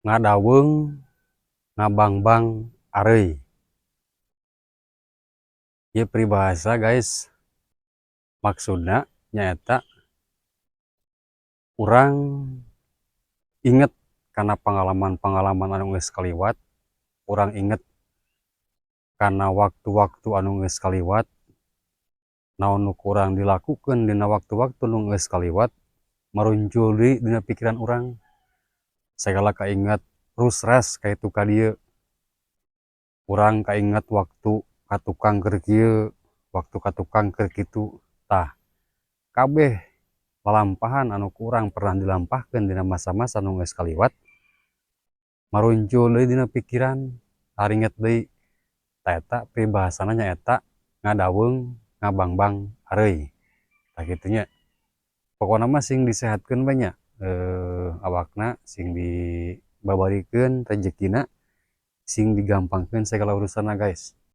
Ngadaweung ngabangbang areuy. Ieu peribahasa, guys, maksudna nyaeta urang inget kana pengalaman-pengalaman anu geus kaliwat, urang inget kana waktu-waktu anu geus kaliwat, naon nu kurang dilakukeun dina waktu-waktu nu geus kaliwat, maruncul deui dina pikiran urang. Sagala kainget rusras ka ditu ka dieu. Urang kainget waktu ka tukang keur kieu, waktu ka tukang keur kitu. Tah, kabeh lalampahan anu ku urang pernah dilampahkeun dina masa-masa nu geus kaliwat maruncul deui dina pikiran, taringet deui. Tah, eta peribahasana nyaeta ngadaweung ngabangbang areuy. Tah, kitu nya. Pokona mah sing disehatkeun bae nya awakna, sing dibabarikeun rejekina, sing digampangkeun sagala urusanna, guys.